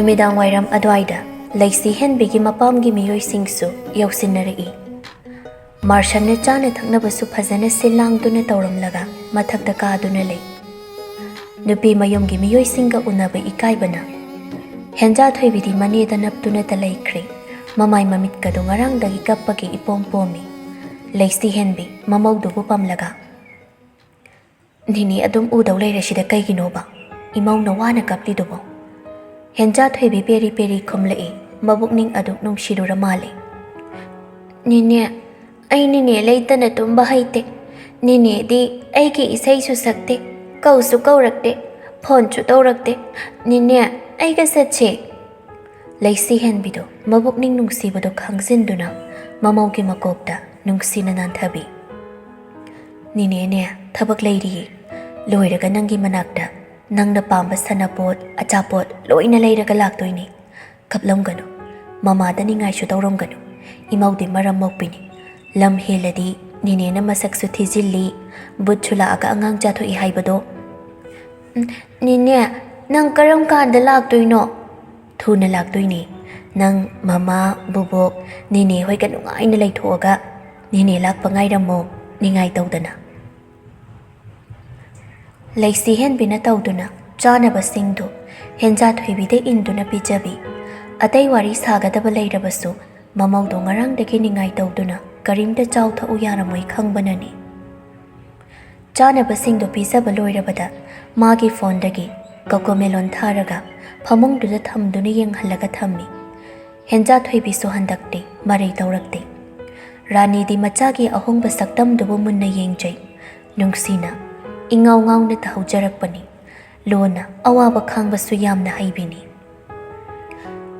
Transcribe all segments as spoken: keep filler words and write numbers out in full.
ꯅꯨꯃꯤꯗꯥꯡ ꯋꯥꯏꯔꯝ ꯑꯗꯨꯋꯥꯏꯗ ꯂꯩꯁꯤ ꯍꯦꯟꯕꯤꯒꯤ ꯃꯄꯥꯝꯒꯤ ꯃꯤꯑꯣꯏꯁꯤꯡꯁꯨ ꯌꯧꯁꯤꯟꯅꯔꯛꯏ꯫ ꯃꯥꯔꯁꯟꯅ ꯆꯥꯅ ꯊꯛꯅꯕꯁꯨ ꯐꯖꯅ ꯁꯤꯜ ꯂꯥꯡꯗꯨꯅ ꯇꯧꯔꯝꯂꯒ ꯃꯊꯛꯇ ꯀꯥꯗꯨꯅ ꯂꯩ꯫ ꯅꯨꯄꯤ ꯃꯌꯨꯝꯒꯤ ꯃꯤꯑꯣꯏꯁꯤꯡꯒ ꯎꯅꯕ ꯏꯀꯥꯏꯕꯅ ꯍꯦꯟꯖꯥ ꯊꯣꯏꯕꯤꯗꯤ ꯃꯅꯦꯗ ꯅꯞꯇꯨꯅꯇ ꯂꯩꯈ꯭ꯔꯦ꯫ ꯃꯃꯥꯏ ꯃꯃꯤꯠꯀꯗꯨ ꯉꯔꯥꯡꯗꯒꯤ ꯀꯞꯄꯒꯤ ꯏꯄꯣꯝ ꯄꯣꯝꯃꯤ꯫ ꯂꯩꯁꯤ ꯍꯦꯟꯕꯤ ꯃꯃꯧꯗꯨꯕꯨ ꯄꯝꯂꯒ, "ꯅꯤꯅꯦ ꯑꯗꯨꯝ ꯎꯗꯧ ꯂꯩꯔꯁꯤꯗ ꯀꯩꯒꯤꯅꯣꯕ? ꯏꯃꯧꯅ ꯋꯥꯅ ꯀꯞꯂꯤꯗꯨꯕꯣ?" ꯍꯦꯟꯖꯥ ꯊꯣꯏꯕꯤ ꯄꯦꯔꯤ ꯄꯦꯔꯤ ꯈꯨꯝꯂꯛꯏ꯫ ꯃꯕꯨꯛꯅꯤꯡ ꯑꯗꯨ ꯅꯨꯡꯁꯤꯔꯨꯔ ꯃꯥꯜꯂꯦ꯫ "ꯅꯤꯅꯦ, ꯑꯩ ꯅꯤꯅꯦ ꯂꯩꯇꯅ ꯇꯨꯝꯕ ꯍꯩꯇꯦ꯫ ꯅꯤꯅꯦꯗꯤ ꯑꯩꯒꯤ ꯏꯁꯩꯁꯨ ꯁꯛꯇꯦ, ꯀꯧꯁꯨ ꯀꯧꯔꯛꯇꯦ, ꯐꯣꯟꯁꯨ ꯇꯧꯔꯛꯇꯦ꯫ ꯅꯤꯅꯦ, ꯑꯩꯒ ꯆꯠꯁꯦ꯫" ꯂꯩꯁꯤ ꯍꯦꯟꯕꯤꯗꯨ ꯃꯕꯨꯛꯅꯤꯡ ꯅꯨꯡꯁꯤꯕꯗꯨ ꯈꯪꯖꯤꯟꯗꯨꯅ ꯃꯃꯧꯒꯤ ꯃꯀꯣꯛꯇ ꯅꯨꯡꯁꯤꯅ ꯅꯥꯟꯊꯕꯤ꯫ "ꯅꯤꯅꯦꯅꯦ, ꯊꯕꯛ ꯂꯩꯔꯤꯌꯦ꯫ ꯂꯣꯏꯔꯒ ꯅꯪꯒꯤ ꯃꯅꯥꯛꯇ ꯅꯪꯅ ꯄꯥꯝꯕ ꯁꯅꯥꯄꯣꯠ, ꯑꯆꯥꯄꯣꯠ ꯂꯣꯏꯅ ꯂꯩꯔꯒ ꯂꯥꯛꯇꯣꯏꯅꯦ꯫ ꯀꯞꯂꯝꯒꯅꯨ꯫ ꯃꯃꯥꯗ ꯅꯤꯡꯉꯥꯏꯁꯨ ꯇꯧꯔꯝꯒꯅꯨ꯫ ꯏꯃꯧꯗꯤ ꯃꯔꯝ ꯃꯣꯛꯄꯤꯅꯤ꯫ ꯂꯝ ꯍꯦꯜꯂꯗꯤ ꯅꯤꯅꯦꯅ ꯃꯁꯛꯁꯨ ꯊꯤꯖꯤꯜꯂꯤ, ꯚꯨꯠꯁꯨ ꯂꯥꯛꯑꯒ ꯑꯉꯥꯡ ꯆꯥꯊꯣꯛꯏ ꯍꯥꯏꯕꯗꯣ꯫" "ꯎꯝ, ꯅꯤꯅꯦ, ꯅꯪ ꯀꯔꯝ ꯀꯥꯟꯗ ꯂꯥꯛꯇꯣꯏꯅꯣ?" "ꯊꯨꯅ ꯂꯥꯛꯇꯣꯏꯅꯦ꯫ ꯅꯪ ꯃꯃꯥ, ꯕꯨꯕꯣꯛ, ꯅꯤꯅꯦ ꯍꯣꯏꯒ ꯅꯨꯡꯉꯥꯏꯅ ꯂꯩꯊꯣꯛꯑꯒ ꯅꯤꯅꯦ ꯂꯥꯛꯄ ꯉꯥꯏꯔꯝꯃꯣ, ꯅꯤꯡꯉꯥꯏ ꯇꯧꯗꯅ꯫" ꯂꯩꯁꯤ ꯍꯦꯟꯕꯤꯅ ꯇꯧꯗꯨꯅ ꯆꯥꯅꯕꯁꯤꯡꯗꯨ ꯍꯦꯟꯖꯥ ꯊꯣꯏꯕꯤꯗ ꯏꯟꯗꯨꯅ ꯄꯤꯖꯕꯤ꯫ ꯑꯇꯩ ꯋꯥꯔꯤ ꯁꯥꯒꯗꯕ ꯂꯩꯔꯕꯁꯨ ꯃꯃꯧꯗꯣ ꯉꯔꯥꯡꯗꯒꯤ ꯅꯤꯡꯉꯥꯏ ꯇꯧꯗꯨꯅ ꯀꯔꯤꯝꯇ ꯆꯥꯎ ꯊꯛꯎ ꯌꯥꯔꯝꯃꯣꯏ ꯈꯪꯕꯅꯅꯤ꯫ ꯆꯥꯅꯕꯁꯤꯡꯗꯨ ꯄꯤꯖꯕ ꯂꯣꯏꯔꯕꯗ ꯃꯥꯒꯤ ꯐꯣꯟꯗꯒꯤ ꯀꯣꯀꯣꯃꯦꯂꯣꯟ ꯊꯥꯔꯒ ꯐꯃꯨꯡꯗꯨꯗ ꯊꯝꯗꯨꯅ ꯌꯦꯡꯍꯜꯂꯒ ꯊꯝꯃꯤ꯫ ꯍꯦꯟꯖꯥ ꯊꯣꯏꯕꯤꯁꯨ ꯍꯟꯗꯛꯇꯤ ꯃꯔꯩ ꯇꯧꯔꯛꯇꯦ꯫ ꯔꯥꯅꯤꯗꯤ ꯃꯆꯥꯒꯤ ꯑꯍꯣꯡꯕ ꯁꯛꯇꯝꯗꯨꯕꯨ ꯃꯨꯟꯅ ꯌꯦꯡꯖꯩ꯫ ꯅꯨꯡꯁꯤꯅ ꯏꯉꯥꯎ ꯉꯥꯎꯅ ꯇꯧꯍꯧꯖꯔꯛꯄꯅꯤ꯫ ꯂꯣꯟꯅ ꯑꯋꯥꯕ ꯈꯥꯡꯕꯁꯨ ꯌꯥꯝꯅ ꯍꯩꯕꯤꯅꯤ꯫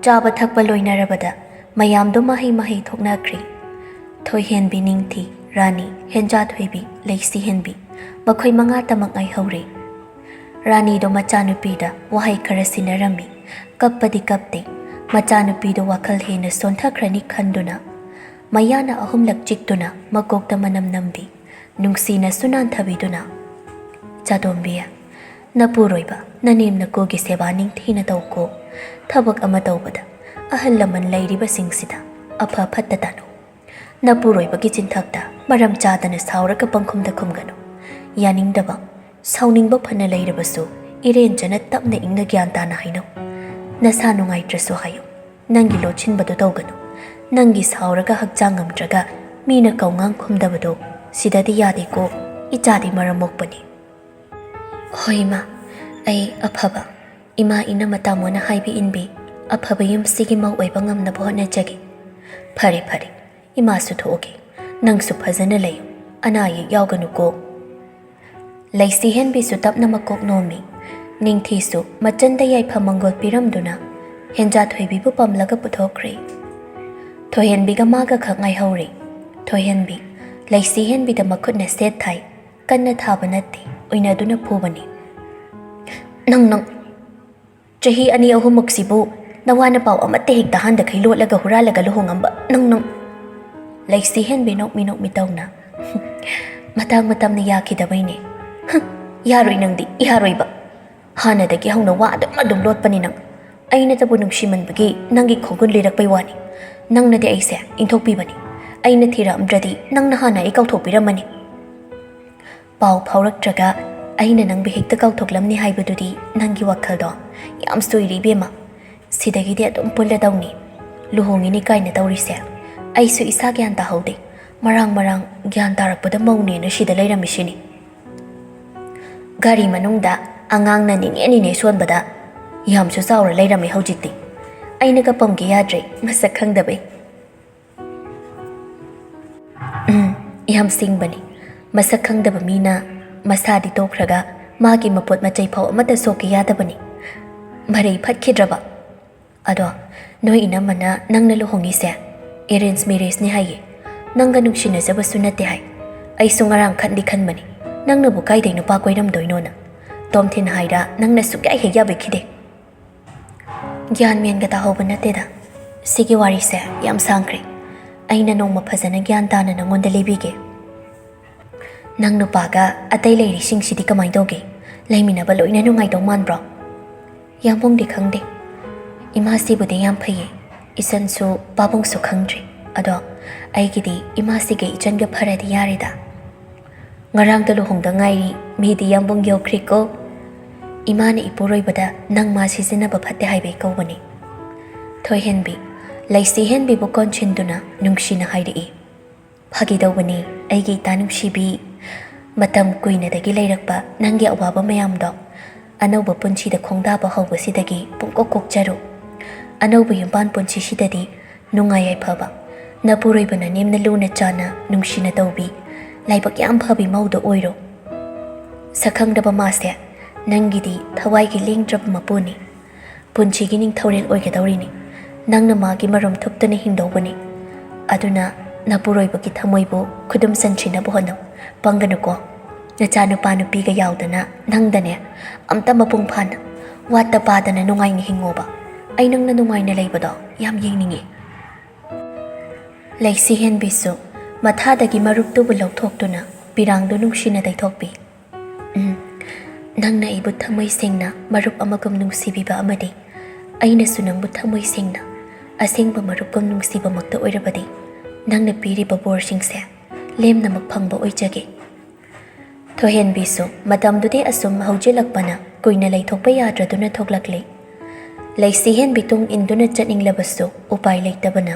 ꯆꯥꯕ ꯊꯛꯄ ꯂꯣꯏꯅꯔꯕꯗ ꯃꯌꯥꯝꯗꯣ ꯃꯍꯩ ꯃꯍꯩ ꯊꯣꯛꯅꯈ꯭ꯔꯦ꯫ ꯊꯣꯏꯍꯦꯟꯕꯤ, ꯅꯤꯡꯊꯤ, ꯔꯥꯅꯤ, ꯍꯦꯟꯖꯥ ꯊꯣꯏꯕꯤ, ꯂꯩꯁꯤ ꯍꯦꯟꯕꯤ, ꯃꯈꯣꯏ ꯃꯉꯥꯇꯃꯛ ꯉꯥꯏꯍꯧꯔꯦ꯫ ꯔꯥꯅꯤꯗꯣ ꯃꯆꯥꯅꯨꯄꯤꯗ ꯋꯥꯍꯩ ꯈꯔ ꯁꯤꯟꯅꯔꯝꯃꯤ꯫ ꯀꯞꯄꯗꯤ ꯀꯞꯇꯦ꯫ ꯃꯆꯥꯅꯨꯄꯤꯗꯣ ꯋꯥꯈꯜ ꯍꯦꯟꯅ ꯁꯣꯟꯊꯈ꯭ꯔꯅꯤ ꯈꯟꯗꯨꯅ ꯃꯌꯥꯅ ꯑꯍꯨꯝꯂꯛ ꯆꯤꯛꯇꯨꯅ ꯃꯀꯣꯛꯇ ꯃꯅꯝ ꯅꯝꯕꯤ꯫ ꯅꯨꯡꯁꯤꯅꯁꯨ ꯅꯥꯟꯊꯕꯤꯗꯨꯅ, "ꯆꯥꯗꯣꯝꯕꯤ, ꯅꯄꯨꯔꯣꯏꯕ ꯅꯅꯦꯝ ꯅꯀꯨꯒꯤ ꯁꯦꯕꯥ ꯅꯤꯡꯊꯤꯅ ꯇꯧꯀꯣ꯫ ꯊꯕꯛ ꯑꯃ ꯇꯧꯕꯗ ꯑꯍꯜ ꯂꯃꯟ ꯂꯩꯔꯤꯕꯁꯤꯡꯁꯤꯗ ꯑꯐ ꯐꯠꯇ ꯇꯥꯅꯧ꯫ ꯅꯄꯨꯔꯣꯏꯕꯒꯤ ꯆꯤꯟꯊꯛꯇ ꯃꯔꯝ ꯆꯥꯗꯅ ꯁꯥꯎꯔꯒ ꯄꯪꯈꯨꯝꯗ ꯈꯨꯝꯒꯅꯨ꯫ ꯌꯥꯅꯤꯡꯗꯕ, ꯁꯥꯎꯅꯤꯡꯕ ꯐꯅ ꯂꯩꯔꯕꯁꯨ ꯏꯔꯦꯟꯖꯅ ꯇꯞꯅ ꯏꯪꯅ ꯒ꯭ꯌꯥꯟ ꯇꯥꯅ ꯍꯥꯏꯅꯧ꯫ ꯅꯁꯥ ꯅꯨꯡꯉꯥꯏꯇ꯭ꯔꯁꯨ ꯍꯥꯏꯌꯨ꯫ ꯅꯪꯒꯤ ꯂꯣꯠꯁꯤꯟꯕꯗꯨ ꯇꯧꯒꯅꯨ꯫ ꯅꯪꯒꯤ ꯁꯥꯎꯔꯒ ꯍꯛꯆꯥꯡ ꯉꯝꯗ꯭ꯔꯒ ꯃꯤꯅ ꯀꯧꯉꯥꯡ ꯈꯨꯝꯗꯕꯗꯣ ꯁꯤꯗꯗꯤ ꯌꯥꯗꯦꯀꯣ꯫ ꯏꯆꯥꯗꯤ ꯃꯔꯝ ꯃꯣꯛꯄꯅꯤ꯫ ꯍꯣꯏ ꯏꯃꯥ, ꯑꯩ ꯑꯐꯕ, ꯏꯃꯥ ꯏꯅꯝꯃ ꯇꯥꯃꯣꯅ ꯍꯥꯏꯕ ꯏꯟꯕꯤ, ꯑꯐꯕ ꯌꯨꯝꯁꯤꯒꯤ ꯃꯧ ꯑꯣꯏꯕ ꯉꯝꯅꯕ ꯍꯣꯠꯅꯖꯒꯦ꯫ ꯐꯔꯦ ꯐꯔꯦ, ꯏꯃꯥꯁꯨ ꯊꯣꯛꯑꯒꯦ꯫ ꯅꯪꯁꯨ ꯐꯖꯅ ꯂꯩꯌꯨ, ꯑꯅꯥ ꯑꯌꯦꯛ ꯌꯥꯎꯒꯅꯨꯀꯣ꯫ ꯂꯩꯁꯤ ꯍꯦꯟꯕꯤꯁꯨ ꯇꯞꯅ ꯃꯀꯣꯛ ꯅꯣꯝꯃꯤ꯫ ꯅꯤꯡꯊꯤꯁꯨ ꯃꯆꯟꯗ ꯌꯥꯏꯐ ꯃꯪꯒꯣꯜ ꯄꯤꯔꯝꯗꯨꯅ ꯍꯦꯟꯖꯥ ꯊꯣꯏꯕꯤꯕꯨ ꯄꯝꯂꯒ ꯄꯨꯊꯣꯛꯈ꯭ꯔꯦ꯫ ꯊꯣꯏꯍꯦꯟꯕꯤꯒ ꯃꯥꯒ ꯈꯛ ꯉꯥꯏꯍꯧꯔꯦ꯫ ꯊꯣꯏꯍꯦꯟꯕꯤ ꯂꯩꯁꯤ ꯍꯦꯟꯕꯤꯗ ꯃꯈꯨꯠꯅ ꯁꯦꯠ ꯊꯥꯏ꯫ ꯀꯟꯅ ꯊꯥꯕ ꯅꯠꯇꯦ, ꯎꯏꯅꯗꯨꯅ ꯐꯨꯕꯅꯤ꯫ "ꯅꯪ, ꯅꯪ, ꯆꯍꯤ ꯑꯅꯤ ꯑꯍꯨꯝꯃꯨꯛꯁꯤꯕꯨ ꯅꯋꯥꯅ ꯄꯥꯎ ꯑꯃꯠꯇ ꯍꯦꯛ ꯇꯥꯍꯟꯗꯈꯩ ꯂꯣꯠꯂꯒ ꯍꯨꯔꯥꯜꯂꯒ ꯂꯨꯍꯣꯡꯉꯝꯕ ꯅꯪ, ꯅꯪ!" ꯂꯩꯁꯤ ꯍꯦꯟꯕꯤ ꯅꯣꯛꯃꯤ ꯅꯣꯛꯃꯤ ꯇꯧꯅ, "ꯃꯇꯥꯡ ꯃꯇꯝꯅ ꯌꯥꯈꯤꯗꯕꯩꯅꯦ꯫ ꯍꯨꯝ, ꯌꯥꯔꯣꯏ ꯅꯪꯗꯤ, ꯌꯥꯔꯣꯏꯕ꯫ ꯍꯥꯟꯅꯗꯒꯤ ꯍꯧꯅ ꯋꯥ ꯑꯗꯨꯝ ꯑꯗꯨꯝ ꯂꯣꯠꯄꯅꯤ ꯅꯪ꯫ ꯑꯩꯅꯇꯕꯨ ꯅꯨꯡꯁꯤꯃꯟꯕꯒꯤ ꯅꯪꯒꯤ ꯈꯣꯡꯒꯨꯟ ꯂꯤꯔꯛꯄꯩ ꯋꯥꯅꯤ꯫ ꯅꯪꯅꯗꯤ ꯑꯩꯁꯦ ꯏꯟꯊꯣꯛꯄꯤꯕꯅꯤ꯫ ꯑꯩꯅ ꯊꯤꯔꯛꯑꯝꯗ꯭ꯔꯗꯤ ꯅꯪꯅ ꯍꯥꯟꯅ ꯑꯩ ꯀꯥꯎꯊꯣꯛꯄꯤꯔꯝꯃꯅꯤ꯫ ꯄꯥꯎ ꯐꯥꯎꯔꯛꯇ꯭ꯔꯒ ꯑꯩꯅ ꯅꯪꯕꯨ ꯍꯦꯛꯇ ꯀꯥꯎꯊꯣꯛꯂꯝꯅꯤ ꯍꯥꯏꯕꯗꯨꯗꯤ ꯅꯪꯒꯤ ꯋꯥꯈꯜꯗꯣ ꯌꯥꯝ ꯁꯣꯏꯔꯦ ꯏꯕꯦꯝꯃ꯫ ꯁꯤꯗꯒꯤꯗꯤ ꯑꯗꯨꯝ ꯄꯨꯜꯂꯗꯧꯅꯤ꯫ ꯂꯨꯍꯣꯡꯉꯤꯅꯤ ꯀꯥꯏꯅ ꯇꯧꯔꯤꯁꯦ ꯑꯩꯁꯨ ꯏꯁꯥ ꯒ꯭ꯌꯥꯟ ꯇꯥꯍꯧꯗꯦ꯫ ꯃꯔꯥꯡ ꯃꯔꯥꯡ ꯒ꯭ꯌꯥꯟ ꯇꯥꯔꯛꯄꯗ ꯃꯧꯅꯦꯅ ꯁꯤꯗ ꯂꯩꯔꯝꯃꯤꯁꯤꯅꯤ꯫ ꯒꯥꯔꯤ ꯃꯅꯨꯡꯗ ꯑꯉꯥꯡꯅ ꯅꯤꯅꯦ ꯅꯤꯅꯦ ꯁꯣꯟꯕꯗ ꯌꯥꯝꯁꯨ ꯆꯥꯎꯔ ꯂꯩꯔꯝꯃꯤ ꯍꯧꯖꯤꯛꯇꯤ꯫ ꯑꯩꯅꯒ ꯄꯝꯒꯦ ꯌꯥꯗ꯭ꯔꯦ, ꯃꯁꯛ ꯈꯪꯗꯕꯩ꯫ ꯎꯝ, ꯌꯥꯝ ꯁꯤꯡꯕꯅꯤ꯫ ꯃꯁꯛ ꯈꯪꯗꯕ ꯃꯤꯅ ꯃꯁꯥꯗꯤ ꯇꯣꯛꯈ꯭ꯔꯒ ꯃꯥꯒꯤ ꯃꯄꯣꯠ ꯃꯆꯩ ꯐꯥꯎ ꯑꯃꯠꯇ ꯁꯣꯛꯀꯦ ꯌꯥꯗꯕꯅꯤ꯫ ꯃꯔꯩ ꯐꯠꯈꯤꯗ꯭ꯔꯕ? ꯑꯗꯣ ꯅꯣꯏ ꯏꯅꯝꯃꯅ ꯅꯪꯅ ꯂꯨꯍꯣꯡꯉꯤꯁꯦ arrange marriageꯅꯤ ꯍꯥꯏꯌꯦ꯫ ꯅꯪꯒ ꯅꯨꯡꯁꯤꯅꯖꯕꯁꯨ ꯅꯠꯇꯦ ꯍꯥꯏ꯫ ꯑꯩꯁꯨ ꯉꯔꯥꯡ ꯈꯟꯗꯤ ꯈꯟꯕꯅꯤ, ꯅꯪꯅꯕꯨ ꯀꯥꯏꯗꯩ ꯅꯨꯄꯥ ꯀꯣꯏꯔꯝꯗꯣꯏꯅꯣꯅ꯫ ꯇꯣꯝꯊꯤꯟ ꯍꯥꯏꯔ ꯅꯪꯅ ꯁꯨꯛꯌꯥ ꯍꯦꯛ ꯌꯥꯕꯤꯈꯤꯗꯦ꯫ ꯒ꯭ꯌꯥꯟ ꯃꯦꯟꯒ ꯇꯥꯍꯧꯕ ꯅꯠꯇꯦꯗ꯫ ꯁꯤꯒꯤ ꯋꯥꯔꯤꯁꯦ ꯌꯥꯝ ꯁꯥꯡꯈ꯭ꯔꯦ꯫ ꯑꯩꯅ ꯅꯣꯡꯃ ꯐꯖꯅ ꯒ꯭ꯌꯥꯟ ꯇꯥꯅ ꯅꯪꯉꯣꯟꯗ ꯂꯤꯕꯤꯒꯦ꯫ ꯅꯪ ꯅꯨꯄꯥꯒ ꯑꯇꯩ ꯂꯩꯔꯤꯁꯤꯡꯁꯤꯗꯤ ꯀꯃꯥꯏ ꯇꯧꯒꯦ? ꯂꯩꯃꯤꯟꯅꯕ ꯂꯣꯏꯅ ꯅꯨꯡꯉꯥꯏꯗꯧ ꯃꯥꯟꯕ꯭ꯔꯣ? ꯌꯥꯝꯕꯨꯡꯗꯤ ꯈꯪꯗꯦ꯫ "ꯏꯃꯥꯁꯤꯕꯨꯗꯤ ꯌꯥꯝ ꯐꯩꯌꯦ, ꯏꯆꯟꯁꯨ ꯄꯥꯕꯨꯡꯁꯨ ꯈꯪꯗ꯭ꯔꯤ꯫ ꯑꯗꯣ ꯑꯩꯒꯤꯗꯤ ꯏꯃꯥꯁꯤꯒ ꯏꯆꯟꯒ ꯐꯔꯗꯤ ꯌꯥꯔꯦꯗ꯫ ꯉꯔꯥꯡꯗ ꯂꯨꯍꯣꯡꯗ ꯉꯥꯏꯔꯤ, ꯃꯤꯗꯤ ꯌꯥꯝꯕꯨꯡ ꯌꯧꯈ꯭ꯔꯦꯀꯣ꯫ ꯏꯃꯥꯅ ꯏꯄꯨꯔꯣꯏꯕꯗ ꯅꯪ ꯃꯥ ꯁꯤꯖꯤꯟꯅꯕ ꯐꯠꯇꯦ ꯍꯥꯏꯕꯩ ꯀꯧꯕꯅꯤ꯫" ꯊꯣꯏꯍꯦꯟꯕꯤ, ꯂꯩꯁꯤ ꯍꯦꯟꯕꯤꯕꯨ ꯀꯣꯟꯁꯤꯟꯗꯨꯅ ꯅꯨꯡꯁꯤꯅ ꯍꯥꯏꯔꯛꯏ꯫ "ꯐꯥꯒꯤ ꯇꯧꯕꯅꯤ, ꯑꯩꯒꯤ ꯏꯇꯥ ꯅꯨꯡꯁꯤꯕꯤ꯫ ꯃꯇꯝ ꯀꯨꯏꯅꯗꯒꯤ ꯂꯩꯔꯛꯄ ꯅꯪꯒꯤ ꯑꯋꯥꯕ ꯃꯌꯥꯝꯗꯣ ꯑꯅꯧꯕ ꯄꯨꯟꯁꯤꯗ ꯈꯣꯡꯗꯥꯕ ꯍꯧꯕꯁꯤꯗꯒꯤ ꯄꯨꯡꯀꯣꯛ ꯀꯣꯛꯆꯔꯨ꯫ ꯑꯅꯧꯕ ꯌꯨꯝꯕꯥꯟ ꯄꯨꯟꯁꯤꯁꯤꯗꯗꯤ ꯅꯨꯡꯉꯥꯏ ꯌꯥꯏꯐꯕ, ꯅꯄꯨꯔꯣꯏꯕꯅ ꯅꯦꯝꯅ ꯂꯨꯅ ꯆꯥꯅ ꯅꯨꯡꯁꯤꯅ ꯇꯧꯕꯤ, ꯂꯥꯏꯕꯛ ꯌꯥꯝ ꯐꯕꯤ ꯃꯧꯗꯣ ꯑꯣꯏꯔꯣ꯫" "ꯁꯛꯈꯪꯗꯕ ꯃꯥꯁꯦ, ꯅꯪꯒꯤꯗꯤ ꯊꯋꯥꯏꯒꯤ ꯂꯦꯡꯗ꯭ꯔꯕ ꯃꯄꯨꯅꯤ꯫ ꯄꯨꯟꯁꯤꯒꯤ ꯅꯤꯡꯊꯧꯔꯦꯜ ꯑꯣꯏꯒꯗꯧꯔꯤꯅꯤ꯫ ꯅꯪꯅ ꯃꯥꯒꯤ ꯃꯔꯨꯝ ꯊꯨꯞꯇꯨꯅ ꯍꯤꯡꯗꯧꯕꯅꯤ꯫ ꯑꯗꯨꯅ ꯅꯄꯨꯔꯣꯏꯕꯒꯤ ꯊꯃꯣꯏꯕꯨ ꯈꯨꯗꯨꯝ ꯆꯟꯁꯤꯟꯅꯕ ꯍꯣꯠꯅꯧ꯫ ꯄꯪꯒꯅꯨꯀꯣ꯫ ꯅꯆꯥꯅꯨꯄꯥ ꯅꯨꯄꯤꯒ ꯌꯥꯎꯗꯅ ꯅꯪꯗꯅꯦ ꯑꯝꯇ ꯃꯄꯨꯡ ꯐꯥꯅ, ꯋꯥꯠꯇ ꯄꯥꯗꯅ ꯅꯨꯡꯉꯥꯏꯅ ꯍꯤꯡꯉꯣꯕ꯫ ꯑꯩ ꯅꯪꯅ ꯅꯨꯡꯉꯥꯏꯅ ꯂꯩꯕꯗꯣ ꯌꯥꯝ ꯌꯦꯡꯅꯤꯡꯉꯤ꯫" ꯂꯩꯁꯤ ꯍꯦꯟꯕꯤꯁꯨ ꯃꯊꯥꯗꯒꯤ ꯃꯔꯨꯞꯇꯨꯕꯨ ꯂꯧꯊꯣꯛꯇꯨꯅ ꯄꯤꯔꯥꯡꯗꯨ ꯅꯨꯡꯁꯤꯅ ꯇꯩꯊꯣꯛꯄꯤ꯫ "ꯎꯝ, ꯅꯪꯅ ꯑꯩꯕꯨ ꯊꯃꯣꯏ ꯁꯦꯡꯅ ꯃꯔꯨꯞ ꯑꯃꯒꯨꯝ ꯅꯨꯡꯁꯤꯕꯤꯕ ꯑꯃꯗꯤ ꯑꯩꯅꯁꯨ ꯅꯪꯕꯨ ꯊꯃꯣꯏ ꯁꯦꯡꯅ ꯑꯁꯦꯡꯕ ꯃꯔꯨꯞꯀꯨꯝ ꯅꯨꯡꯁꯤꯕꯃꯛꯇ ꯑꯣꯏꯔꯕꯗꯤ, ꯅꯪꯅ ꯄꯤꯔꯤꯕ ꯕꯣꯔꯁꯤꯡꯁꯦ ꯂꯦꯝꯅꯃꯛ ꯐꯪꯕ ꯑꯣꯏꯖꯒꯦ꯫" ꯊꯣꯏꯍꯦꯟꯕꯤꯁꯨ ꯃꯇꯝꯗꯨꯗꯤ ꯑꯁꯨꯝ ꯍꯧꯖꯤꯜꯂꯛꯄꯅ ꯀꯨꯏꯅ ꯂꯩꯊꯣꯛꯄ ꯌꯥꯗ꯭ꯔꯗꯨꯅ ꯊꯣꯛꯂꯛꯂꯤ꯫ ꯂꯩꯁꯤ ꯍꯦꯟꯕꯤ ꯇꯨꯡ ꯏꯟꯗꯨꯅ ꯆꯠꯅꯤꯡꯂꯕꯁꯨ ꯎꯄꯥꯏ ꯂꯩꯇꯕꯅ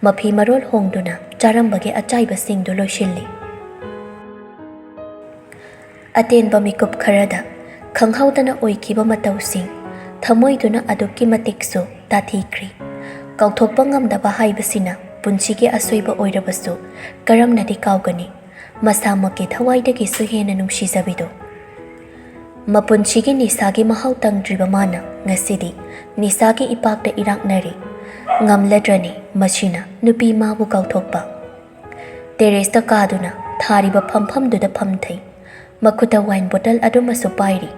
ꯃꯐꯤ ꯃꯔꯣꯜ ꯍꯣꯡꯗꯨꯅ ꯆꯥꯔꯝꯕꯒꯤ ꯑꯆꯥꯏꯕꯁꯤꯡꯗꯨ ꯂꯣꯏꯁꯤꯜꯂꯤ꯫ ꯑꯇꯦꯟꯕ ꯃꯤꯀꯨꯞ ꯈꯔꯗ ꯈꯪꯍꯧꯗꯅ ꯑꯣꯏꯈꯤꯕ ꯃꯇꯧꯁꯤꯡ ꯊꯃꯣꯏꯗꯨꯅ ꯑꯗꯨꯛꯀꯤ ꯃꯇꯤꯛꯁꯨ ꯇꯥꯊꯤꯈ꯭ꯔꯤ꯫ ꯀꯥꯎꯊꯣꯛꯄ ꯉꯝꯗꯕ ꯍꯥꯏꯕꯁꯤꯅ ꯄꯨꯟꯁꯤꯒꯤ ꯑꯁꯣꯏꯕ ꯑꯣꯏꯔꯕꯁꯨ ꯀꯔꯝꯅꯗꯤ ꯀꯥꯎꯒꯅꯤ? ꯃꯁꯥꯃꯛꯀꯤ ꯊꯋꯥꯏꯗꯒꯤꯁꯨ ꯍꯦꯟꯅ ꯅꯨꯡꯁꯤꯖꯕꯤꯗꯨ꯫ ꯃꯄꯨꯟꯁꯤꯒꯤ ꯅꯤꯁꯥꯒꯤ ꯃꯍꯥꯎ ꯇꯪꯗ꯭ꯔꯤꯕ ꯃꯥꯅ ꯉꯁꯤꯗꯤ ꯅꯤꯁꯥꯒꯤ ꯏꯄꯥꯛꯇ ꯏꯔꯥꯛꯅꯔꯤ꯫ ꯉꯝꯂꯗ꯭ꯔꯅꯤ ꯃꯁꯤꯅ ꯅꯨꯄꯤ ꯃꯥꯕꯨ ꯀꯥꯎꯊꯣꯛꯄ? ꯇꯦꯔꯦꯁꯇ ꯀꯥꯗꯨꯅ ꯊꯥꯔꯤꯕ ꯐꯝꯐꯝꯗꯨꯗ ꯐꯝꯊꯩ꯫ ꯃꯈꯨꯠꯇ ꯋꯥꯏꯟ ꯕꯣꯇꯜ ꯑꯗꯨꯃꯁꯨ ꯄꯥꯏꯔꯤ꯫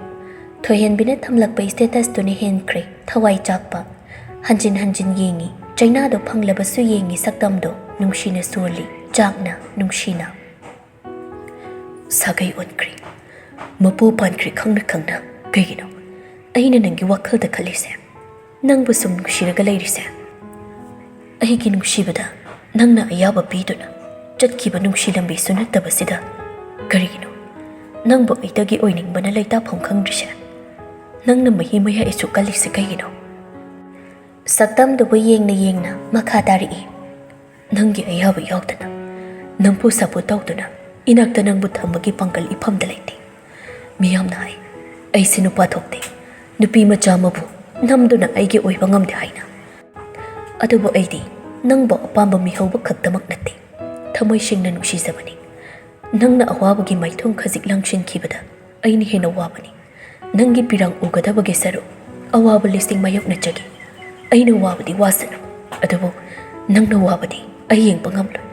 ꯊꯣꯏꯍꯦꯟꯕꯤꯅ ꯊꯝꯂꯛꯄ ꯁ꯭ꯇꯦꯇꯁꯇꯨꯅ ꯍꯦꯟꯈ꯭ꯔꯦ ꯊꯋꯥꯏ ꯆꯥꯛꯄ꯫ ꯍꯟꯖꯤꯟ ꯍꯟꯖꯤꯟ ꯌꯦꯡꯉꯤ, ꯆꯩꯅꯥꯗꯣ ꯐꯪꯂꯕꯁꯨ ꯌꯦꯡꯉꯤ, ꯁꯛꯇꯝꯗꯣ ꯅꯨꯡꯁꯤꯅ ꯁꯣꯜꯂꯤ, ꯆꯥꯛꯅ, ꯅꯨꯡꯁꯤꯅ꯫ "ꯁꯥꯒꯩ ꯑꯣꯟꯈ꯭ꯔꯦ, ꯃꯄꯨ ꯄꯥꯟꯈ꯭ꯔꯦ ꯈꯪꯅ ꯈꯪꯅ꯫ ꯀꯩꯒꯤꯅꯣ ꯑꯩꯅ ꯅꯪꯒꯤ ꯋꯥꯈꯜꯗ ꯈꯜꯂꯤꯁꯦ?" ꯅꯪꯕꯨ ꯁꯨꯝ ꯅꯨꯡꯁꯤꯔꯒ ꯂꯩꯔꯤꯁꯦ, ꯑꯩꯒꯤ ꯅꯨꯡꯁꯤꯕꯗ ꯅꯪꯅ ꯑꯌꯥꯕ ꯄꯤꯗꯨꯅ ꯆꯠꯈꯤꯕ ꯅꯨꯡꯁꯤ ꯂꯝꯕꯤꯁꯨ ꯅꯠꯇꯕꯁꯤꯗ, ꯀꯔꯤꯒꯤꯅꯣ ꯅꯪꯕꯨ ꯑꯩꯗꯒꯤ ꯑꯣꯏꯅꯤꯡꯕꯅ ꯂꯩꯇꯥꯐꯝ ꯈꯪꯗ꯭ꯔꯤꯁꯦ? ꯅꯪꯅ ꯃꯍꯤ ꯃꯌꯥꯏ ꯑꯩꯁꯨ ꯀꯜꯂꯤꯁꯦ ꯀꯩꯒꯤꯅꯣ? ꯁꯛꯇꯝꯗꯨꯕꯨ ꯌꯦꯡꯅ ꯌꯦꯡꯅ ꯃꯈꯥ ꯇꯥꯔꯛꯏ, ꯅꯪꯒꯤ ꯑꯌꯥꯕ ꯌꯥꯎꯗꯅ, ꯅꯝꯐꯨ ꯁꯥꯐꯨ ꯇꯧꯗꯨꯅ ꯏꯅꯥꯛꯇ ꯅꯪꯕꯨ ꯊꯝꯕꯒꯤ ꯄꯥꯡꯒꯜ ꯏꯐꯝꯗ ꯂꯩꯇꯦ꯫ ꯃꯤꯌꯥꯝꯅ ꯍꯥꯏ, ꯑꯩꯁꯦ ꯅꯨꯄꯥ ꯊꯣꯛꯇꯦ, ꯅꯨꯄꯤ ꯃꯆꯥ ꯑꯃꯕꯨ ꯅꯝꯗꯨꯅ ꯑꯩꯒꯤ ꯑꯣꯏꯕ ꯉꯝꯗꯦ ꯍꯥꯏꯅ꯫ ꯑꯗꯨꯕꯨ ꯑꯩꯗꯤ ꯅꯪꯕꯨ ꯑꯄꯥꯝꯕ ꯃꯤꯍꯧꯕ ꯈꯛꯇꯃꯛ ꯅꯠꯇꯦ, ꯊꯃꯣꯏ ꯁꯦꯡꯅ ꯅꯨꯡꯁꯤꯖꯕꯅꯤ꯫ ꯅꯪꯅ ꯑꯋꯥꯕꯒꯤ ꯃꯥꯏꯊꯣꯡ ꯈꯖꯤꯛ ꯂꯪꯁꯤꯟꯈꯤꯕꯗ ꯑꯩꯅ ꯍꯦꯟꯅ ꯋꯥꯕꯅꯤ꯫ ꯅꯪꯒꯤ ꯄꯤꯔꯥꯡ ꯎꯒꯗꯕꯒꯤ ꯁꯔꯨꯛ ꯑꯋꯥꯕ ꯂꯤꯁꯤꯡ ꯃꯥꯌꯣꯛꯅꯖꯒꯦ꯫ ꯑꯩꯅ ꯋꯥꯕꯗꯤ ꯋꯥꯁꯅꯨ, ꯑꯗꯨꯕꯨ ꯅꯪꯅ ꯋꯥꯕꯗꯤ ꯑꯩ ꯌꯦꯡꯕ ꯉꯝꯂꯣꯏ꯫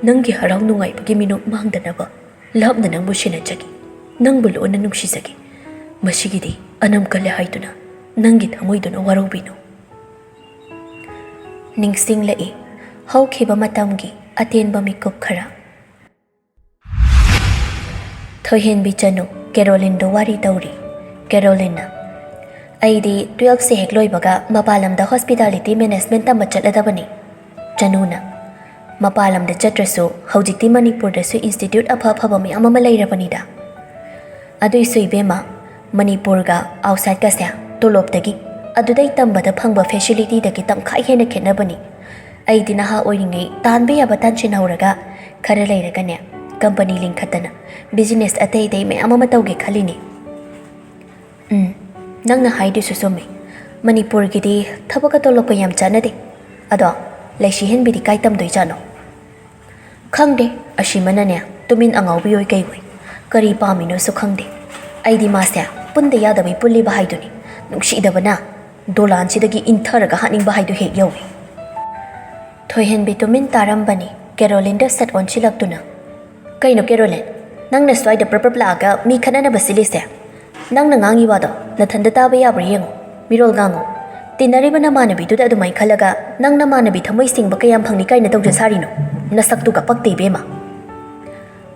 ꯅꯪꯒꯤ ꯍꯔꯥꯎ ꯅꯨꯡꯉꯥꯏꯕꯒꯤ ꯃꯤꯅꯣꯛ ꯃꯥꯡꯗꯅꯕ ꯂꯥꯞꯅ ꯅꯪꯕꯨ ꯁꯦꯟꯅꯖꯒꯦ, ꯅꯪꯕꯨ ꯂꯣꯟꯅ ꯅꯨꯡꯁꯤꯖꯒꯦ꯫ ꯃꯁꯤꯒꯤꯗꯤ ꯑꯅꯝ ꯀꯜꯂꯦ ꯍꯥꯏꯗꯨꯅ ꯅꯪꯒꯤ ꯊꯃꯣꯏꯗꯨꯅ ꯋꯥꯔꯧꯕꯤꯅꯨ꯫ ꯅꯤꯡꯁꯤꯡꯂꯛꯏ ꯍꯧꯈꯤꯕ ꯃꯇꯝꯒꯤ ꯑꯇꯦꯟꯕ ꯃꯤꯀꯨꯞ ꯈꯔ꯫ ꯊꯣꯏꯍꯦꯟꯕꯤ ꯆꯅꯨ, ꯀꯦꯔꯣꯂꯤꯟꯗꯨ ꯋꯥꯔꯤ ꯇꯧꯔꯤ꯫ ꯀꯦꯔꯣꯂꯤꯟꯅ, "ꯑꯩꯗꯤ twelfth ꯁꯦ ꯍꯦꯛ ꯂꯣꯏꯕꯒ ꯃꯄꯥꯟ ꯂꯝꯗ hospitality management ꯇꯝꯕ ꯆꯠꯂꯗꯕꯅꯤ꯫" ꯆꯅꯨꯅ, "ꯃꯄꯥꯟ ꯂꯝꯗ ꯆꯠꯇ꯭ꯔꯁꯨ ꯍꯧꯖꯤꯛꯇꯤ ꯃꯅꯤꯄꯨꯔꯗꯁꯨ institute ꯑꯐ ꯑꯐꯕ ꯃꯌꯥꯝ ꯑꯃ ꯂꯩꯔꯕꯅꯤꯗ꯫ ꯑꯗꯨꯏꯁꯨ ꯏꯕꯦꯝꯃ, ꯃꯅꯤꯄꯨꯔꯒ outside ꯀꯁꯦ ꯇꯣꯂꯣꯞꯇꯒꯤ ꯑꯗꯨꯗꯩ ꯇꯝꯕꯗ ꯐꯪꯕ facility ꯗꯒꯤ ꯇꯪꯈꯥꯏ ꯍꯦꯟꯅ ꯈꯦꯠꯅꯕꯅꯤ꯫ ꯑꯩꯗꯤ ꯅꯍꯥ ꯑꯣꯏꯔꯤꯉꯩ ꯇꯥꯟꯕ ꯌꯥꯕ ꯇꯥꯟꯁꯤꯟꯍꯧꯔꯒ ꯈꯔ ꯂꯩꯔꯒꯅꯦ company ꯂꯤꯡꯈꯠꯇꯅ business ꯑꯇꯩ ꯑꯇꯩ ꯃꯌꯥꯝ ꯑꯃ ꯇꯧꯒꯦ ꯈꯜꯂꯤꯅꯦ꯫" ꯎꯝ, ꯅꯪꯅ ꯍꯥꯏꯗꯨꯁꯨ ꯆꯨꯝꯃꯤ꯫ ꯃꯅꯤꯄꯨꯔꯒꯤꯗꯤ ꯊꯕꯛꯀ ꯇꯣꯂꯣꯞꯀ ꯌꯥꯝ ꯆꯥꯟꯅꯗꯦ꯫ ꯑꯗꯣ ꯂꯩꯁꯤ ꯍꯦꯟꯕꯤꯗꯤ ꯀꯥꯏ ꯇꯝꯗꯣꯏꯖꯥꯠꯅꯣ? ꯈꯪꯗꯦ, ꯑꯁꯤꯃꯅꯅꯦ ꯇꯨꯃꯤꯟ ꯑꯉꯥꯎꯕꯤ ꯑꯣꯏ ꯀꯩ ꯑꯣꯏ꯫ ꯀꯔꯤ ꯄꯥꯝꯃꯤꯅꯣꯁꯨ ꯈꯪꯗꯦ꯫ ꯑꯩꯗꯤ ꯃꯥꯁꯦ ꯄꯨꯟꯗ ꯌꯥꯗꯕꯩ ꯄꯨꯜꯂꯤꯕ ꯍꯥꯏꯗꯨꯅꯤ꯫ ꯅꯨꯡꯁꯤꯗꯕꯅ ꯗꯣꯂꯥꯟꯁꯤꯗꯒꯤ ꯏꯟꯊꯔꯒ ꯍꯥꯠꯅꯤꯡꯕ ꯍꯥꯏꯗꯨ ꯍꯦꯛ ꯌꯧꯏ꯫ ꯊꯣꯏꯍꯦꯟꯕꯤ ꯇꯨꯃꯤꯟ ꯇꯥꯔꯝꯕꯅꯤ꯫ ꯀꯦꯔꯣꯂꯤꯟꯗ ꯁꯠ ꯑꯣꯟꯁꯤꯜꯂꯛꯇꯨꯅ, "ꯀꯩꯅꯣ ꯀꯦꯔꯣꯂꯤꯟ, ꯅꯪꯅ ꯁ꯭ꯋꯥꯏꯗ ꯄ꯭ꯔꯞ ꯄ꯭ꯔꯞ ꯂꯥꯛꯑꯒ ꯃꯤ ꯈꯠꯅꯅꯕ ꯁꯤꯜꯂꯤꯁꯦ? ꯅꯪꯅ ꯉꯥꯡꯉꯤ ꯋꯥꯗꯣ ꯅꯊꯟꯗ ꯇꯥꯕ ꯌꯥꯕ꯭ꯔꯥ ꯌꯦꯡꯉꯣ, ꯃꯤꯔꯣꯜ ꯉꯥꯡꯉꯣ꯫ ꯇꯤꯟꯅꯔꯤꯕ ꯅꯃꯥꯟꯅꯕꯤꯗꯨꯗ ꯑꯗꯨꯃꯥꯏꯅ ꯈꯜꯂꯒ ꯅꯪ ꯅꯃꯥꯟꯅꯕꯤ ꯊꯃꯣꯏ ꯁꯦꯡꯕ ꯀꯌꯥꯝ ꯐꯪꯅꯤ ꯀꯥꯏꯅ ꯇꯧꯖ ꯁꯥꯔꯤꯅꯣ? ꯅꯁꯛꯇꯨꯒ ꯄꯛꯇꯦ ꯏꯕꯦꯝꯃ꯫"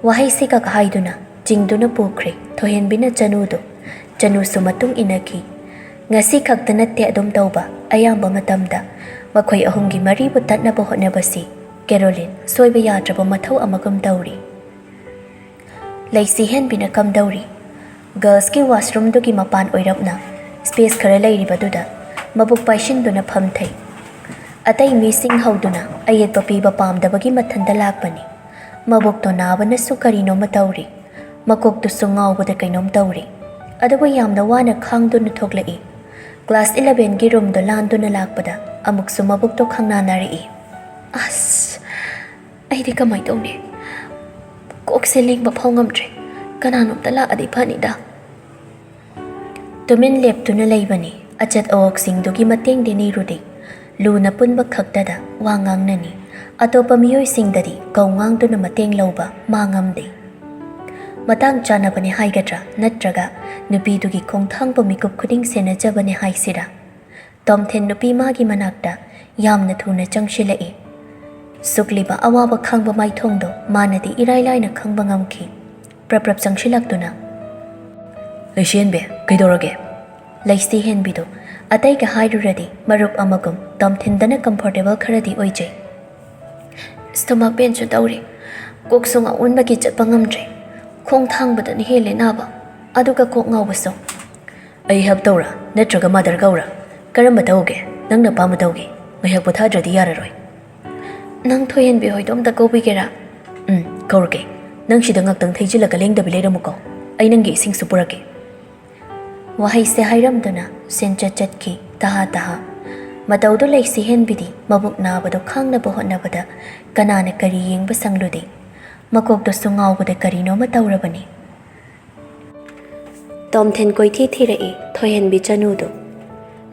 ꯋꯥꯍꯩꯁꯤꯈꯛ ꯍꯥꯏꯗꯨꯅ ꯆꯤꯡꯗꯨꯅ ꯄꯨꯈ꯭ꯔꯦ ꯊꯣꯏꯍꯦꯟꯕꯤꯅ ꯆꯅꯨꯗꯨ꯫ ꯆꯅꯨꯁꯨ ꯃꯇꯨꯡ ꯏꯟꯅꯈꯤ꯫ ꯉꯁꯤ ꯈꯛꯇ ꯅꯠꯇꯦ ꯑꯗꯨꯝ ꯇꯧꯕ, ꯑꯌꯥꯝꯕ ꯃꯇꯝꯗ꯫ ꯃꯈꯣꯏ ꯑꯍꯨꯝꯒꯤ ꯃꯔꯤꯕꯨ ꯇꯠꯅꯕ ꯍꯣꯠꯅꯕꯁꯤ ꯀꯦꯔꯣꯂꯤꯟ ꯁꯣꯏꯕ ꯌꯥꯗ꯭ꯔꯕ ꯃꯊꯧ ꯑꯃꯒꯨꯝ ꯇꯧꯔꯤ꯫ ꯂꯩꯁꯤ ꯍꯦꯟꯕꯤꯅ ꯀꯝꯗꯧꯔꯤ? ꯒꯔꯜꯁꯀꯤ ꯋꯥꯁꯔꯨꯝꯗꯨꯒꯤ ꯃꯄꯥꯟ ꯑꯣꯏꯔꯞꯅ ꯁ꯭ꯄꯦꯁ ꯈꯔ ꯂꯩꯔꯤꯕꯗꯨꯗ ꯃꯕꯨꯛ ꯄꯥꯏꯁꯤꯟꯗꯨꯅ ꯐꯝꯊꯩ꯫ ꯑꯇꯩ ꯃꯤꯁꯤꯡ ꯍꯧꯗꯨꯅ ꯑꯌꯦꯠꯄ ꯄꯤꯕ ꯄꯥꯝꯗꯕꯒꯤ ꯃꯊꯟꯇ ꯂꯥꯛꯄꯅꯤ꯫ ꯃꯕꯨꯛꯇꯣ ꯅꯥꯕꯅꯁꯨ ꯀꯔꯤꯅꯣꯃ ꯇꯧꯔꯤ꯫ ꯃꯀꯣꯛꯇꯨꯁꯨ ꯉꯥꯎꯕꯗ ꯀꯩꯅꯣꯝ ꯇꯧꯔꯤ꯫ ꯑꯗꯨꯕꯨ ꯌꯥꯝꯅ ꯋꯥꯅ ꯈꯥꯡꯗꯨꯅ ꯊꯣꯛꯂꯛꯏ꯫ ꯀ꯭ꯂꯥꯁ ꯏꯂꯚꯦꯟꯒꯤ ꯔꯨꯝꯗꯣ ꯂꯥꯟꯗꯨꯅ ꯂꯥꯛꯄꯗ ꯑꯃꯨꯛꯁꯨ ꯃꯕꯨꯛꯇꯣ ꯈꯪꯅꯥ ꯅꯥꯔꯛꯏ꯫ ꯑꯁ, ꯑꯩꯗꯤ ꯀꯃꯥꯏ ꯇꯧꯅꯤ? ꯀꯣꯛꯁꯦ ꯂꯦꯡꯕ ꯐꯥꯎ ꯉꯝꯗ꯭ꯔꯦ꯫ ꯀꯅꯥꯅꯣꯝꯇ ꯂꯥꯛꯑꯗꯤ ꯐꯅꯤꯗ꯫ ꯇꯨꯃꯤꯟ ꯂꯦꯞꯇꯨꯅ ꯂꯩꯕꯅꯤ꯫ ꯑꯆꯠ ꯑꯋꯣꯛꯁꯤꯡꯗꯨꯒꯤ ꯃꯇꯦꯡꯗꯤ ꯅꯤꯔꯨꯗꯦ꯫ ꯂꯨꯅ ꯄꯨꯟꯕ ꯈꯛꯇꯗ ꯋꯥ ꯉꯥꯡꯅꯅꯤ꯫ ꯑꯇꯣꯞꯄ ꯃꯤꯑꯣꯏꯁꯤꯡꯗꯗꯤ ꯀꯧ ꯉꯥꯡꯗꯨꯅ ꯃꯇꯦꯡ ꯂꯧꯕ ꯃꯥ ꯉꯝꯗꯦ꯫ ꯃꯇꯥꯡ ꯆꯥꯅꯕꯅꯤ ꯍꯥꯏꯒꯗ꯭ꯔꯥ, ꯅꯠꯇ꯭ꯔꯒ ꯅꯨꯄꯤꯗꯨꯒꯤ ꯈꯣꯡꯊꯥꯡꯕꯨ ꯃꯤꯀꯨꯞ ꯈꯨꯗꯤꯡ ꯁꯦꯟꯅꯖꯕꯅꯤ ꯍꯥꯏꯁꯤꯔꯥ? ꯇꯣꯝꯊꯤꯟ ꯅꯨꯄꯤ ꯃꯥꯒꯤ ꯃꯅꯥꯛꯇ ꯌꯥꯝꯅ ꯊꯨꯅ ꯆꯪꯁꯤꯜꯂꯛꯏ꯫ ꯁꯨꯛꯂꯤꯕ ꯑꯋꯥꯕ ꯈꯥꯡꯕ ꯃꯥꯏꯊꯣꯡꯗꯣ ꯃꯥꯅꯗꯤ ꯏꯔꯥꯏ ꯂꯥꯏꯅ ꯈꯪꯕ ꯉꯝꯈꯤ꯫ ꯄ꯭ꯔꯞ ꯄ꯭ꯔꯞ ꯆꯪꯁꯤꯜꯂꯛꯇꯨꯅ, "ꯂꯩꯁꯤ ꯍꯦꯟꯕꯤ, ꯀꯩꯗꯧꯔꯒꯦ?" ꯂꯩꯁꯤ ꯍꯦꯟꯕꯤꯗꯣ ꯑꯇꯩꯒ ꯍꯥꯏꯔꯨꯔꯗꯤ ꯃꯔꯨꯞ ꯑꯃꯒꯨꯝ ꯇꯣꯝꯊꯤꯟꯗꯅ ꯀꯝꯐꯣꯔꯇꯦꯕꯜ ꯈꯔꯗꯤ ꯑꯣꯏꯖꯩ꯫ "ꯁ꯭ꯇꯣꯃꯥꯛ ꯄꯦꯟꯁꯨ ꯇꯧꯔꯤ, ꯀꯣꯛꯁꯨ ꯉꯥꯎꯃꯟꯕꯒꯤ ꯆꯠꯄ ꯉꯝꯗ꯭ꯔꯦ, ꯈꯣꯡ ꯊꯥꯡꯕꯗꯅ ꯍꯦꯜꯂꯦ ꯅꯥꯕ, ꯑꯗꯨꯒ ꯀꯣꯛ ꯉꯥꯎꯕꯁꯨ꯫" "ꯑꯩ ꯍꯦꯜꯞ ꯇꯧꯔꯥ, ꯅꯠꯇ꯭ꯔꯒ ꯃꯥꯗꯔ ꯀꯧꯔꯥ? ꯀꯔꯝꯕ ꯇꯧꯒꯦ? ꯅꯪꯅ ꯑꯄꯥꯝꯕ ꯇꯧꯒꯦ꯫ ꯉꯥꯏꯍꯥꯛ ꯄꯣꯊꯥꯗ꯭ꯔꯗꯤ ꯌꯥꯔꯔꯣꯏ꯫" "ꯅꯪ ꯊꯣꯏꯍꯦꯟꯕꯤ ꯍꯣꯏꯗꯣ ꯑꯝꯇ ꯀꯧꯕꯤꯒꯦꯔꯥ?" "ꯎꯝ, ꯀꯧꯔꯛꯀꯦ꯫ ꯅꯪ ꯁꯤꯗ ꯉꯥꯛꯇꯪ ꯊꯩꯖꯤꯜꯂꯒ ꯂꯦꯡꯗꯕꯤ ꯂꯩꯔꯝꯃꯨꯀꯣ꯫ ꯑꯩ ꯅꯪꯒꯤ ꯏꯁꯤꯡꯁꯨ ꯄꯨꯔꯛꯀꯦ꯫" ꯋꯥꯍꯩꯁꯦ ꯍꯥꯏꯔꯝꯗꯨꯅ ꯁꯦꯟꯆꯠ ꯆꯠꯈꯤ, ꯇꯍꯥ ꯇꯍꯥ꯫ ꯃꯇꯧꯗꯨ ꯂꯩꯁꯤ ꯍꯦꯟꯕꯤꯗꯤ ꯃꯕꯨꯛ ꯅꯥꯕꯗꯨ ꯈꯥꯡꯅꯕ ꯍꯣꯠꯅꯕꯗ ꯀꯅꯥꯅ ꯀꯔꯤ ꯌꯦꯡꯕ ꯁꯪꯂꯨꯗꯦ꯫ ꯃꯀꯣꯛꯇꯨꯁꯨ ꯉꯥꯎꯕꯗ ꯀꯔꯤꯅꯣꯃ ꯇꯧꯔꯕꯅꯤ꯫ ꯇꯣꯝꯊꯤꯟ ꯀꯣꯏꯊꯤ ꯊꯤꯔꯛꯏ ꯊꯣꯏꯍꯦꯟꯕꯤ ꯆꯅꯨꯗꯨ꯫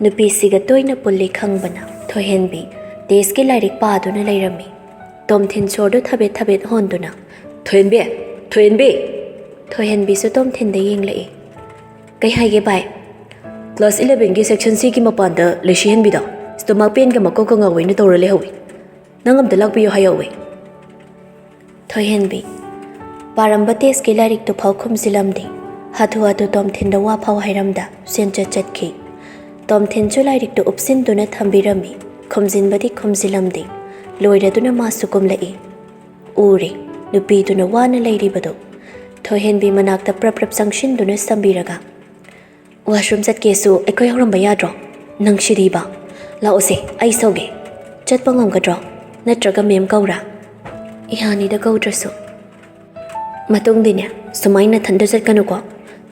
ꯅꯨꯄꯤꯁꯤꯒ ꯇꯣꯏꯅ ꯄꯨꯜꯂꯤ ꯈꯪꯕꯅ ꯊꯣꯏꯍꯦꯟꯕꯤ ꯇꯦꯁꯀꯤ ꯂꯥꯏꯔꯤꯛ ꯄꯥꯗꯨꯅ ꯂꯩꯔꯝꯃꯤ꯫ ꯇꯣꯝꯊꯤꯟ ꯁꯣꯔꯗꯨ ꯊꯕꯦꯠ ꯊꯕꯦꯠ ꯍꯣꯟꯗꯨꯅ, "ꯊꯣꯏꯍꯦꯟꯕꯤ! ꯊꯣꯏꯍꯦꯟꯕꯤ!" ꯊꯣꯏꯍꯦꯟꯕꯤꯁꯨ ꯇꯣꯝꯊꯤꯟꯗ ꯌꯦꯡꯂꯛꯏ꯫ "ꯀꯩ ꯍꯥꯏꯒꯦ ꯚꯥꯏ?" "ꯀ꯭ꯂꯥꯁ ꯏꯂꯚꯦꯟꯒꯤ ꯁꯦꯛꯁꯟ ꯁꯤꯒꯤ ꯃꯄꯥꯟꯗ ꯂꯩꯁꯤ ꯍꯦꯟꯕꯤꯗꯣ ꯁ꯭ꯇꯣꯃꯥꯛ ꯄꯦꯟꯒ ꯃꯀꯣꯛꯀ ꯉꯥꯎꯋꯦꯅ ꯇꯧꯔ ꯂꯩꯍꯧꯋꯤ꯫ ꯅꯪ ꯑꯝꯇ ꯂꯥꯛꯄꯤꯌꯨ ꯍꯥꯏꯍꯧꯋꯤ꯫" ꯊꯣꯏꯍꯦꯟꯕꯤ ꯄꯥꯔꯝꯕ ꯇꯦꯁꯀꯤ ꯂꯥꯏꯔꯤꯛꯇꯨ ꯐꯥꯎ ꯈꯨꯝꯖꯤꯜꯂꯝꯗꯦ꯫ ꯍꯥꯊꯨ ꯍꯥꯊꯨ ꯇꯣꯝꯊꯤꯟꯗ ꯋꯥ ꯐꯥꯎ ꯍꯥꯏꯔꯝꯗ ꯁꯦꯟꯆꯠ ꯆꯠꯈꯤ꯫ ꯇꯣꯝꯊꯤꯟꯁꯨ ꯂꯥꯏꯔꯤꯛꯇꯨ ꯎꯞꯁꯤꯟꯗꯨꯅ ꯊꯝꯕꯤꯔꯝꯃꯤ꯫ ꯈꯨꯝꯖꯤꯟꯕꯗꯤ ꯈꯨꯝꯖꯤꯜꯂꯝꯗꯦ꯫ ꯂꯣꯏꯔꯗꯨꯅ ꯃꯥꯁꯨ ꯀꯨꯝꯂꯛꯏ꯫ ꯎꯔꯦ, ꯅꯨꯄꯤꯗꯨꯅ ꯋꯥꯅ ꯂꯩꯔꯤꯕꯗꯨ꯫ ꯊꯣꯏꯍꯦꯟꯕꯤ ꯃꯅꯥꯛꯇ ꯄ꯭ꯔꯞ ꯄ꯭ꯔꯞ ꯆꯪꯁꯤꯟꯗꯨꯅ ꯁꯝꯕꯤꯔꯒ, "ꯋꯥꯁꯔꯨꯝ ꯆꯠꯀꯦꯁꯨ ꯑꯩꯈꯣꯏ ꯍꯧꯔꯝꯕ ꯌꯥꯗ꯭ꯔꯣ? ꯅꯪ ꯁꯤꯗꯤꯕ꯫ ꯂꯥꯛꯑꯣꯁꯦ, ꯑꯩ ꯁꯧꯒꯦ꯫ ꯆꯠꯄ ꯉꯝꯒꯗ꯭ꯔꯣ? ꯅꯠꯇ꯭ꯔꯒ ꯃꯦꯝ ꯀꯧꯔꯥ?" "ꯌꯥꯅꯤꯗ ꯀꯧꯗ꯭ꯔꯁꯨ꯫ ꯃꯇꯨꯡꯗꯤꯅꯦ, ꯁꯨꯃꯥꯏꯅ ꯅꯊꯟꯗ ꯆꯠꯀꯅꯨꯀꯣ꯫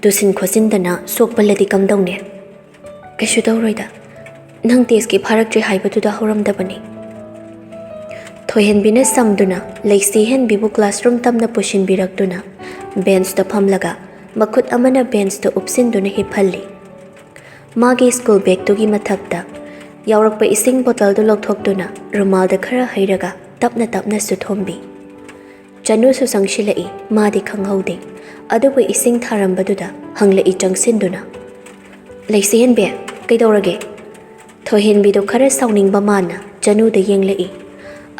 ꯇꯨꯁꯤꯟ ꯈꯣꯠꯆꯤꯟꯗꯅ ꯁꯣꯛꯄꯜꯂꯗꯤ ꯀꯝꯗꯧꯅꯤ?" "ꯀꯩꯁꯨ ꯇꯧꯔꯣꯏꯗ꯫ ꯅꯪ ꯇꯦꯁꯀꯤ ꯐꯥꯔꯛꯇ꯭ꯔꯤ ꯍꯥꯏꯕꯗꯨꯗ ꯍꯧꯔꯝꯗꯕꯅꯤ꯫" ꯊꯣꯏꯍꯦꯟꯕꯤꯅ ꯁꯝꯗꯨꯅ ꯂꯩꯁꯤꯍꯦꯟꯕꯤꯕꯨ ꯀ꯭ꯂꯥꯁꯔꯨꯝ ꯇꯝꯅ ꯄꯨꯁꯤꯟꯕꯤꯔꯛꯇꯨꯅ ꯕꯦꯟꯁꯇ ꯐꯝꯂꯒ ꯃꯈꯨꯠ ꯑꯃꯅ ꯕꯦꯟꯁꯇ ꯎꯞꯁꯤꯟꯗꯨꯅ ꯍꯤꯞꯍꯜꯂꯤ꯫ ꯃꯥꯒꯤ ꯁ꯭ꯀꯨꯜ ꯕꯦꯒꯇꯨꯒꯤ ꯃꯊꯛꯇ ꯌꯥꯎꯔꯛꯄ ꯏꯁꯤꯡ ꯕꯣꯇꯜꯗꯨ ꯂꯧꯊꯣꯛꯇꯨꯅ ꯔꯨꯃꯥꯜꯗ ꯈꯔ ꯍꯩꯔꯒ ꯇꯞꯅ ꯇꯞꯅꯁꯨ ꯊꯣꯝꯕꯤ꯫ ꯆꯅꯨꯁꯨ ꯆꯪꯁꯤꯜꯂꯛꯏ꯫ ꯃꯥꯗꯤ ꯈꯪꯍꯧꯗꯦ꯫ ꯑꯗꯨꯕꯨ ꯏꯁꯤꯡ ꯊꯥꯔꯝꯕꯗꯨꯗ ꯍꯪꯂꯛꯏ ꯆꯪꯁꯤꯟꯗꯨꯅ, "ꯂꯩꯁꯤꯍꯦꯟꯕꯤ, ꯀꯩꯗꯧꯔꯒꯦ?" ꯊꯣꯏꯍꯦꯟꯕꯤꯗꯨ ꯈꯔ ꯁꯥꯎꯅꯤꯡꯕ ꯃꯥꯅ ꯆꯅꯨꯗ ꯌꯦꯡꯂꯛꯏ꯫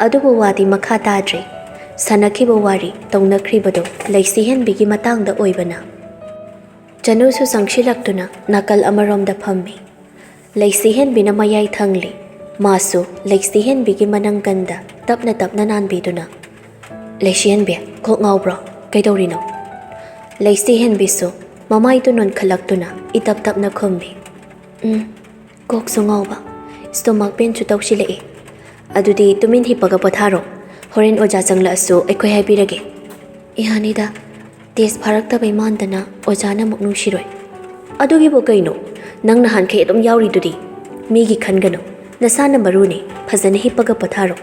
ꯑꯗꯨꯕꯨ ꯋꯥꯗꯤ ꯃꯈꯥ ꯇꯥꯗ꯭ꯔꯦ꯫ ꯁꯥꯟꯅꯈꯤꯕ ꯋꯥꯔꯤ ꯇꯧꯅꯈ꯭ꯔꯤꯕꯗꯨ ꯂꯩꯁꯤꯍꯦꯟꯕꯤꯒꯤ ꯃꯇꯥꯡꯗ ꯑꯣꯏꯕꯅ꯫ ꯆꯅꯨꯁꯨ ꯆꯪꯁꯤꯜꯂꯛꯇꯨꯅ ꯅꯥꯀꯜ ꯑꯃꯔꯣꯝꯗ ꯐꯝꯃꯤ꯫ ꯂꯩꯁꯤꯍꯦꯟꯕꯤꯅ ꯃꯌꯥꯏ ꯊꯪꯂꯤ꯫ ꯃꯥꯁꯨ ꯂꯩꯁꯤꯍꯦꯟꯕꯤꯒꯤ ꯃꯅꯪꯒꯟꯗ ꯇꯞꯅ ꯇꯞꯅ ꯅꯥꯟꯕꯤꯗꯨꯅ, "ꯂꯩꯁꯤꯍꯦꯟꯕꯤ, ꯀꯣꯛ ꯉꯥꯎꯕ꯭ꯔꯣ? ꯀꯩꯗꯧꯔꯤꯅꯣ?" ꯂꯩꯁꯤꯍꯦꯟꯕꯤꯁꯨ ꯃꯃꯥꯏꯗꯨ ꯅꯣꯟꯈꯠꯂꯛꯇꯨꯅ ꯏꯇꯞ ꯇꯞꯅ ꯈꯨꯝꯃꯤ, "ꯎꯝ, ꯀꯣꯛꯁꯨ ꯉꯥꯎꯕ, ꯁ꯭ꯇꯣꯃꯥꯛ ꯄꯦꯟꯁꯨ ꯇꯧꯁꯤꯜꯂꯛꯏ꯫ ꯑꯗꯨꯗꯤ ꯇꯨꯃꯤꯟ ꯍꯤꯞꯄꯒ ꯄꯣꯊꯥꯔꯣ꯫ ꯍꯣꯔꯦꯟ ꯑꯣꯖꯥ ꯆꯪꯂꯛꯑꯁꯨ ꯑꯩꯈꯣꯏ ꯍꯥꯏꯕꯤꯔꯒꯦ꯫" "ꯌꯥꯅꯤꯗ, ꯇꯦꯁ ꯐꯥꯔꯛꯇꯕꯩ ꯃꯥꯟꯗꯅ ꯑꯣꯖꯥꯅ ꯑꯃꯨꯛ ꯅꯨꯡꯁꯤꯔꯣꯏ꯫" "ꯑꯗꯨꯒꯤꯕꯨ ꯀꯩꯅꯣ? ꯅꯪ ꯅꯍꯥꯟꯈꯩ ꯑꯗꯨꯝ ꯌꯥꯎꯔꯤꯗꯨꯗꯤ꯫ ꯃꯤꯒꯤ ꯈꯟꯒꯅꯨ, ꯅꯁꯥꯅ ꯃꯔꯨꯅꯤ꯫ ꯐꯖꯅ ꯍꯤꯞꯄꯒ ꯄꯣꯊꯥꯔꯣ꯫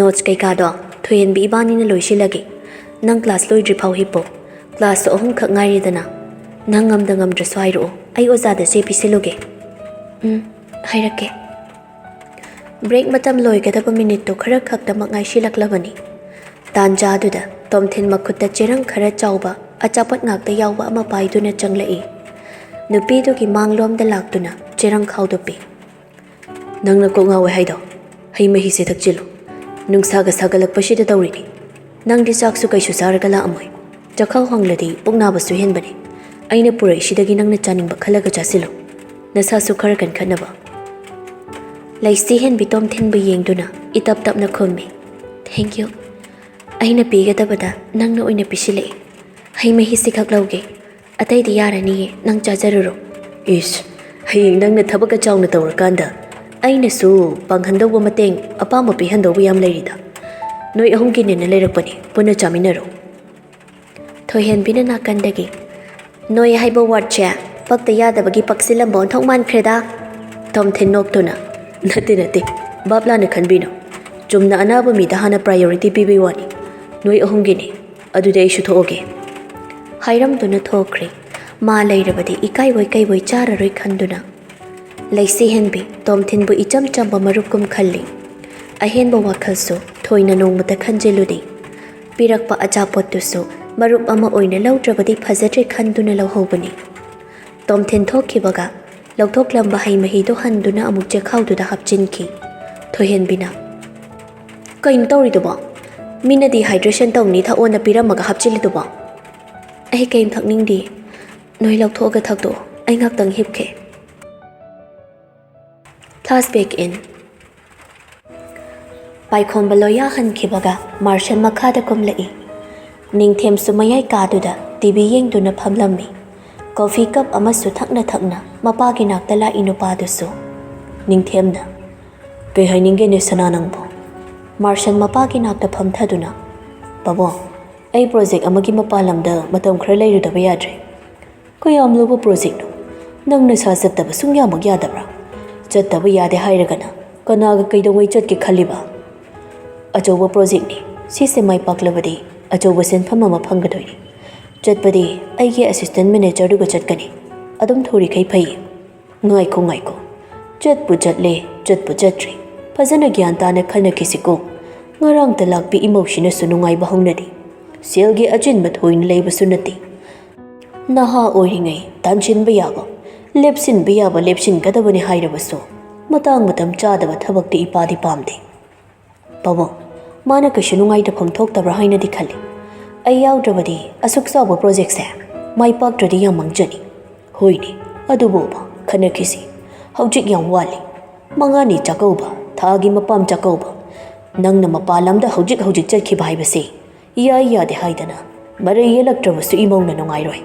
ꯅꯣꯠꯁ ꯀꯩꯀꯥꯗꯣ ꯊꯣꯏꯍꯦꯟꯕꯤ ꯏꯕꯥꯅꯤꯅ ꯂꯣꯏꯁꯤꯜꯂꯒꯦ꯫ ꯅꯪ ꯀ꯭ꯂꯥꯁ ꯂꯣꯏꯗ꯭ꯔꯤꯐꯥꯎ ꯍꯤꯞꯄꯣ꯫ ꯀ꯭ꯂꯥꯁꯁꯨ ꯑꯍꯨꯝꯈꯛ ꯉꯥꯏꯔꯦꯗꯅ꯫ ꯅꯪ ꯉꯝꯗ ꯉꯝꯗ꯭ꯔꯁꯨ ꯍꯥꯏꯔꯛꯑꯣ, ꯑꯩ ꯑꯣꯖꯥꯗ ꯆꯦ ꯄꯤꯁꯤꯜꯂꯨꯒꯦ꯫" "ꯎꯝ, ꯍꯥꯏꯔꯛꯀꯦ꯫" ꯕ꯭ꯔꯦꯛ ꯃꯇꯝ ꯂꯣꯏꯒꯗꯕ ꯃꯤꯅꯤꯠꯇꯨ ꯈꯔ ꯈꯛꯇꯃꯛ ꯉꯥꯏꯁꯤꯜꯂꯛꯂꯕꯅꯤ꯫ ꯇꯥꯟꯖꯥꯗꯨꯗ ꯇꯣꯝꯊꯤꯟ ꯃꯈꯨꯠꯇ ꯆꯦꯔꯪ ꯈꯔ ꯆꯥꯎꯕ ꯑꯆꯥꯄꯣꯠ ꯉꯥꯛꯇ ꯌꯥꯎꯕ ꯑꯃ ꯄꯥꯏꯗꯨꯅ ꯆꯪꯂꯛꯏ꯫ ꯅꯨꯄꯤꯗꯨꯒꯤ ꯃꯥꯡꯂꯣꯝꯗ ꯂꯥꯛꯇꯨꯅ ꯆꯦꯔꯪ ꯈꯥꯎꯗꯨ ꯄꯤ꯫ "ꯅꯪꯅ ꯀꯣꯛ ꯉꯥꯎꯋꯦ ꯍꯥꯏꯗꯣ, ꯍꯩ ꯃꯍꯤꯁꯦ ꯊꯛꯆꯤꯜꯂꯨ꯫ ꯅꯨꯡꯁꯥꯒ ꯁꯥꯒꯠꯂꯛꯄꯁꯤꯗ ꯇꯧꯔꯤꯅꯤ꯫ ꯅꯪꯗꯤ ꯆꯥꯛꯁꯨ ꯀꯩꯁꯨ ꯆꯥꯔꯒ ꯂꯥꯛꯑꯝꯃꯣꯏ꯫ ꯆꯈꯥꯎ ꯍꯪꯂꯗꯤ ꯄꯨꯛ ꯅꯥꯕꯁꯨ ꯍꯦꯟꯕꯅꯤ꯫ ꯑꯩꯅ ꯄꯨꯔꯛꯏꯁꯤꯗꯒꯤ ꯅꯪꯅ ꯆꯥꯅꯤꯡꯕ ꯈꯜꯂꯒ ꯆꯥꯁꯤꯜꯂꯨ꯫" ꯅꯁꯥꯁꯨ ꯈꯔ ꯀꯟꯈꯠꯅꯕ꯫ ꯂꯩꯁꯤ ꯍꯦꯟꯕꯤ ꯇꯣꯝꯊꯤꯟꯕꯨ ꯌꯦꯡꯗꯨꯅ ꯏꯇꯞ ꯇꯞꯅ ꯈꯨꯝꯃꯤ, "Thank you꯫ ꯑꯩꯅ ꯄꯤꯒꯗꯕꯗ ꯅꯪꯅ ꯑꯣꯏꯅ ꯄꯤꯁꯤꯜꯂꯛꯏ꯫ ꯍꯩ ꯃꯍꯤꯁꯤ ꯈꯛ ꯂꯧꯒꯦ, ꯑꯇꯩꯗꯤ ꯌꯥꯔꯅꯤꯌꯦ, ꯅꯪ ꯆꯥꯖꯔꯨꯔꯣ꯫" "ꯏꯁ, ꯍꯌꯦꯡ ꯅꯪꯅ ꯊꯕꯛ ꯑꯆꯥꯎꯅ ꯇꯧꯔꯀꯥꯟꯗ ꯑꯩꯅꯁꯨ ꯄꯥꯡꯍꯟꯗꯧꯕ ꯃꯇꯦꯡ ꯑꯄꯥꯝꯕ ꯄꯤꯍꯟꯗꯧꯕ ꯌꯥꯝ ꯂꯩꯔꯤꯗ꯫ ꯅꯣꯏ ꯑꯍꯨꯝꯒꯤꯅꯦꯅ ꯂꯩꯔꯛꯄꯅꯤ, ꯄꯨꯟꯅ ꯆꯥꯃꯤꯟꯅꯔꯣ꯫" ꯊꯣꯏꯍꯦꯟꯕꯤꯅ ꯅꯥꯀꯟꯗꯒꯤ, "ꯅꯣꯏ ꯍꯥꯏꯕ ꯋꯥꯔꯗꯁꯦ ꯄꯛꯇ ꯌꯥꯗꯕꯒꯤ ꯄꯛꯁꯤꯜꯂꯝꯕ ꯑꯣꯟꯊꯣꯛ ꯃꯥꯟꯈ꯭ꯔꯦꯗ꯫" ꯇꯣꯝꯊꯤꯟ ꯅꯣꯛꯇꯨꯅ, "ꯅꯠꯇꯦ, ꯅꯠꯇꯦ, ꯚꯥꯞ ꯂꯥꯟꯅ ꯈꯟꯕꯤꯅꯣ꯫ ꯆꯨꯝꯅ ꯑꯅꯥꯕ ꯃꯤꯗ ꯍꯥꯟꯅ priority ꯄꯤꯕꯩ ꯋꯥꯅꯤ꯫ ꯅꯣꯏ ꯑꯍꯨꯝꯒꯤꯅꯤ꯫ ꯑꯗꯨꯗꯤ ꯑꯩꯁꯨ ꯊꯣꯛꯑꯒꯦ꯫" ꯍꯥꯏꯔꯝꯗꯨꯅ ꯊꯣꯛꯈ꯭ꯔꯦ꯫ ꯃꯥ ꯂꯩꯔꯕꯗꯤ ꯏꯀꯥꯏꯕꯣꯏ ꯀꯩꯕꯣꯏ ꯆꯥꯔꯔꯣꯏ ꯈꯟꯗꯨꯅ꯫ ꯂꯩꯁꯤ ꯍꯦꯟꯕꯤ ꯇꯣꯝꯊꯤꯟꯕꯨ ꯏꯆꯝ ꯆꯝꯕ ꯃꯔꯨꯞꯀꯨꯝ ꯈꯜꯂꯤ꯫ ꯑꯍꯦꯟꯕ ꯋꯥꯈꯜꯁꯨ ꯊꯣꯏꯅ ꯅꯣꯡꯃꯇ ꯈꯟꯖꯤꯜꯂꯨꯗꯦ꯫ ꯄꯤꯔꯛꯄ ꯑꯆꯥꯄꯣꯠꯇꯨꯁꯨ ꯃꯔꯨꯞ ꯑꯃ ꯑꯣꯏꯅ ꯂꯧꯗ꯭ꯔꯕꯗꯤ ꯐꯖꯗ꯭ꯔꯦ ꯈꯟꯗꯨꯅ ꯂꯧꯍꯧꯕꯅꯤ꯫ ꯇꯣꯝꯊꯤꯟ ꯊꯣꯛꯈꯤꯕꯒ ꯂꯧꯊꯣꯛꯂꯝꯕ ꯍꯩ ꯃꯍꯤꯗꯨ ꯍꯟꯗꯨꯅ ꯑꯃꯨꯛ ꯆꯦꯈꯥꯎꯗꯨꯗ ꯍꯥꯞꯆꯤꯟꯈꯤ꯫ ꯊꯣꯏꯍꯦꯟꯕꯤꯅ, "ꯀꯩꯅꯣ ꯇꯧꯔꯤꯗꯨꯕꯣ? ꯃꯤꯅ dehydration ꯇꯧꯅꯤ ꯊꯛꯑꯣꯅ ꯄꯤꯔꯝꯃꯒ ꯍꯥꯞꯆꯤꯜꯂꯤꯗꯨꯕꯣ?" "ꯑꯩ ꯀꯩꯝ ꯊꯛꯅꯤꯡꯗꯦ꯫ ꯅꯣꯏ ꯂꯧꯊꯣꯛꯑꯒ ꯊꯛꯇꯣꯛꯑꯣ꯫ ꯑꯩ ꯉꯥꯛꯇꯪ ꯍꯤꯞꯀꯦ꯫" Flashback in. ꯄꯥꯏꯈꯣꯝꯕ ꯂꯣꯌꯥ ꯍꯟꯈꯤꯕꯒ ꯃꯥꯔꯁꯟ ꯃꯈꯥꯗ ꯀꯨꯝꯂꯛꯏ꯫ ꯅꯤꯡꯊꯦꯝꯁꯨ ꯃꯌꯥꯏ ꯀꯥꯗꯨꯗ ꯇꯤ ꯚꯤ ꯌꯦꯡꯗꯨꯅ ꯐꯝꯂꯝꯃꯤ꯫ ꯀꯣꯐꯤ ꯀꯞ ꯑꯃꯁꯨ ꯊꯛꯅ ꯊꯛꯅ ꯃꯄꯥꯒꯤ ꯅꯥꯛꯇ ꯂꯥꯛꯏ ꯅꯨꯄꯥꯗꯨꯁꯨ꯫ ꯅꯤꯡꯊꯦꯝꯅ, "ꯀꯩ ꯍꯥꯏꯅꯤꯡꯒꯦꯅꯦ ꯁꯅꯥ ꯅꯪꯕꯣ?" ꯃꯥꯔꯁꯟ ꯃꯄꯥꯒꯤ ꯅꯥꯛꯇ ꯐꯝꯊꯗꯨꯅ, "ꯄꯥꯕꯨꯡ, ꯑꯩ ꯄ꯭ꯔꯣꯖꯦꯛ ꯑꯃꯒꯤ ꯃꯄꯥꯟ ꯂꯝꯗ ꯃꯇꯝ ꯈꯔ ꯂꯩꯔꯨꯗꯕ ꯌꯥꯗ꯭ꯔꯦ꯫" "ꯀꯌꯥꯝ ꯂꯨꯕ ꯄ꯭ꯔꯣꯖꯦꯛꯅꯣ? ꯅꯪ ꯅꯁꯥ ꯆꯠꯇꯕ ꯁꯨꯡꯌꯥꯃꯛ ꯌꯥꯗꯕ꯭ꯔꯥ? ꯆꯠꯇꯕ ꯌꯥꯗꯦ ꯍꯥꯏꯔꯒꯅ ꯀꯅꯥꯒ ꯀꯩꯗꯧꯉꯩ ꯆꯠꯀꯦ ꯈꯜꯂꯤꯕ?" "ꯑꯆꯧꯕ ꯄ꯭ꯔꯣꯖꯦꯛꯅꯤ꯫ ꯁꯤꯁꯦ ꯃꯥꯏ ꯄꯥꯛꯂꯕꯗꯤ ꯑꯆꯧꯕ ꯁꯦꯟꯐꯝ ꯑꯃ ꯐꯪꯒꯗꯣꯏꯅꯤ꯫ ꯆꯠꯄꯗꯤ ꯑꯩꯒꯤ ꯑꯦꯁꯤꯁꯇꯦꯟ ꯃꯦꯅꯦꯖꯔꯗꯨꯒ ꯆꯠꯀꯅꯤ꯫ ꯑꯗꯨꯝ ꯊꯨꯔꯤꯈꯩ ꯐꯩ꯫" "ꯉꯥꯏꯈꯣ, ꯉꯥꯏꯈꯣ꯫ ꯆꯠꯄꯨ ꯆꯠꯂꯦ, ꯆꯠꯄꯨ ꯆꯠꯇ꯭ꯔꯦ꯫ ꯐꯖꯅ ꯒ꯭ꯌꯥꯟ ꯇꯥꯅ ꯈꯟꯅꯈꯤꯁꯤꯀꯣ꯫ ꯉꯔꯥꯡꯇ ꯂꯥꯛꯄꯤ ꯏꯃꯧꯁꯤꯅꯁꯨ ꯅꯨꯡꯉꯥꯏꯕ ꯍꯧꯅꯗꯦ꯫ ꯁꯦꯜꯒꯤ ꯑꯆꯤꯟꯕ ꯊꯣꯏꯅ ꯂꯩꯕꯁꯨ ꯅꯠꯇꯦ꯫ ꯅꯍꯥ ꯑꯣꯏꯔꯤꯉꯩ ꯇꯥꯟꯁꯤꯟꯕ ꯌꯥꯕ, ꯂꯦꯞꯁꯤꯟꯕ ꯌꯥꯕ ꯂꯦꯞꯁꯤꯟꯒꯗꯕꯅꯤ ꯍꯥꯏꯔꯕꯁꯨ, ꯃꯇꯥꯡ ꯃꯇꯝ ꯆꯥꯗꯕ ꯊꯕꯛꯇꯤ ꯏꯄꯥꯗꯤ ꯄꯥꯝꯗꯦ꯫ ꯄꯥꯕꯨꯡ, ꯃꯥꯅ ꯀꯩꯁꯨ ꯅꯨꯡꯉꯥꯏꯇꯐꯝ ꯊꯣꯛꯇꯕ꯭ꯔꯥ ꯍꯥꯏꯅꯗꯤ ꯈꯜꯂꯤ꯫ ꯑꯩ ꯌꯥꯎꯗ꯭ꯔꯕꯗꯤ ꯑꯁꯨꯛ ꯆꯥꯎꯕ ꯄ꯭ꯔꯣꯖꯦꯛꯁꯦ ꯃꯥꯏ ꯄꯥꯛꯇ꯭ꯔꯗꯤ ꯌꯥꯝ ꯃꯥꯡꯖꯅꯤ꯫ ꯍꯣꯏꯅꯦ, ꯑꯗꯨꯕꯨꯕ ꯈꯟꯅꯈꯤꯁꯤ꯫ ꯍꯧꯖꯤꯛ ꯌꯥꯝ ꯋꯥꯠꯂꯤ꯫ ꯃꯉꯥꯅꯤ ꯆꯥꯛꯀꯧꯕ, ꯊꯥꯒꯤ ꯃꯄꯥꯝ ꯆꯥꯛꯀꯧꯕ꯫ ꯅꯪꯅ ꯃꯄꯥꯟ ꯂꯝꯗ ꯍꯧꯖꯤꯛ ꯍꯧꯖꯤꯛ ꯆꯠꯈꯤꯕ ꯍꯥꯏꯕꯁꯤ ꯌꯥꯏ ꯌꯥꯗꯦ ꯍꯥꯏꯗꯅ ꯃꯔꯩ ꯌꯦꯜꯂꯛꯇ꯭ꯔꯕꯁꯨ ꯏꯃꯧꯅ ꯅꯨꯡꯉꯥꯏꯔꯣꯏ꯫